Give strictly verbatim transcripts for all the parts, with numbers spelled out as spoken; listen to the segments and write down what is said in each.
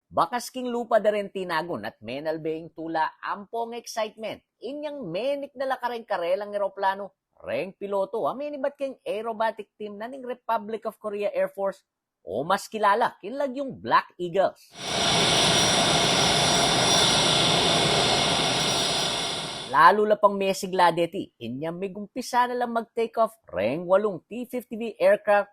Bakas king lupa da ring tinagun at menalbe ing tula, ampong excitement inyang meniknan la kareng karelang eroplanu reng piloto a menibat king aerobatic team na ning Republic of Korea Air Force o mas kilala king lagyung Black Eagles. Lalu la pang mesigla deti inyang migumpisa na lang mag-take off reng walung T fifty V aircraft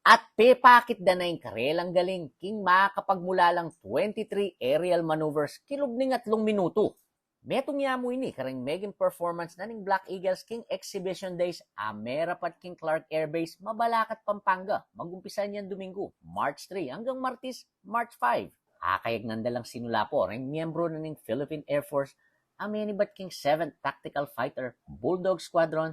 at pepakit da na ing karelang galing king makapagmulalang twenty-three aerial maneuvers king lub ning atlung minutu. Metung ya mu ini kareng meging performance na ning Black Eagles king exhibition days a merapat king Clark Air Base, Mabalacat, Pampanga, magumpisa inyang Domingo, March three, anggang Martes, March five. Akayagnan da lang sinulapo reng miyembru na ning Philippine Air Force a menibat king seventh Tactical Fighter Bulldog Squadron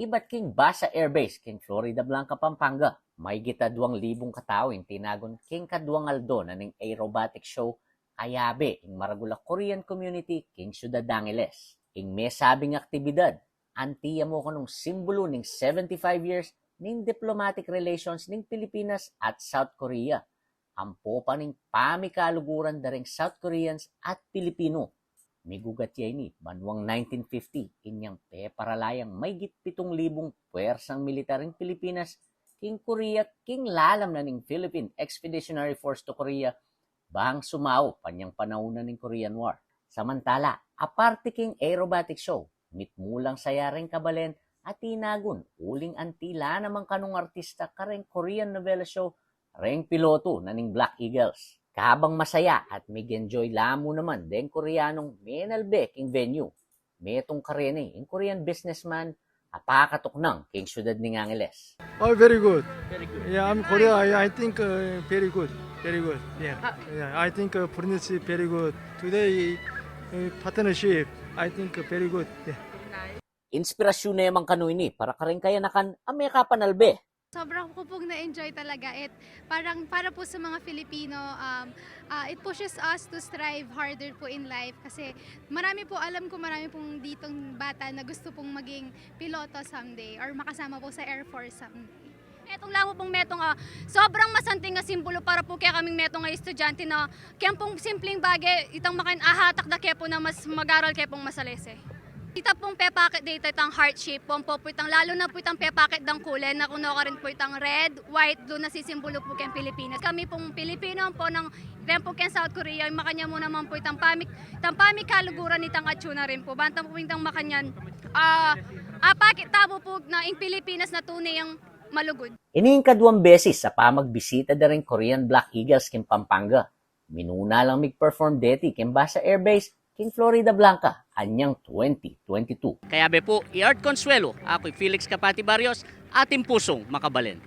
ibat king Basa Air Base king Floridablanca, Pampanga. Maygit a duang libung katau ing tinagun king kaduang aldo na ning aerobatic show kayabe ing maragul a Korean community king Syudad Angeles. Ing mesabing aktibidad, anti ya mu kanung simbulu ning seventy-five years ning diplomatic relations ning Pilipinas at South Korea. Ampo pa ning pamikaluguran da reng South Koreans at Pilipino. Migugat ya ini manuang nineteen fifty, inyang peparala yang maygit pitung libung puwersang militar ing Pilipinas king Korea king lalam na ning Philippine Expeditionary Force to Korea, bang sumaup anyang panaun na ning Korean War. Samantala, aparte king aerobatic show, mitmu lang saya reng kabalen a tinagun uling anti la naman kanung artista kareng Korean novela show reng piloto na ning Black Eagles. Kabang masaya at mig-enjoy la mu naman deng Koreanung menalbe king venue, metung kareni ing Korean businessman a pakatuknang king syudad ning Angeles. Oh, very good. Very good. Yeah, I'm Korea. I, I think uh, very good. Very good. Yeah. Yeah, I think uh, Prince is very good. Today, uh, partnership, I think uh, very good. Yeah. Inspirasyun ne man kanu ini para kareng kayanakan a mekapanalbe. Sobra ko pong na-enjoy talaga. It, parang para po sa mga Filipino, um, uh, it pushes us to strive harder po in life. Kasi marami po, alam ko marami pong ditong bata na gusto pong maging piloto someday or makasama po sa Air Force someday. Metung lang pong metung a sobrang masanting a simbulu para po kaya kaming metung a estudyante na kaya pong simpleng bagay itang makan ahatak da kaya po na mas mag-aral kaya pong masalese. Ita pong pepakit dito itang heart shape po, po, po itang lalo na po itang pepakit dang kulay na kuno ka rin po itang red, white, blue na sisimbulu po kayang Pilipinas. Kami pong Pilipino po ng rin po kayang South Korea, yung makanya mo naman po itang pamik, itang pamik kaluguran itang atsuna rin po. Bantang po itang makanyan, ah, apakit tabo po na ing Pilipinas na tunay ang malugod. Ini ing kaduang beses a pamagbisita da ring Korean Black Eagles king Pampanga. Minuna lang mig-perform deti king Basa Air Base king Floridablanca anyang twenty twenty-two. Kayabe pu i Art Consuelo, aku i Felix Capati Barrios, atin pusung makabalen.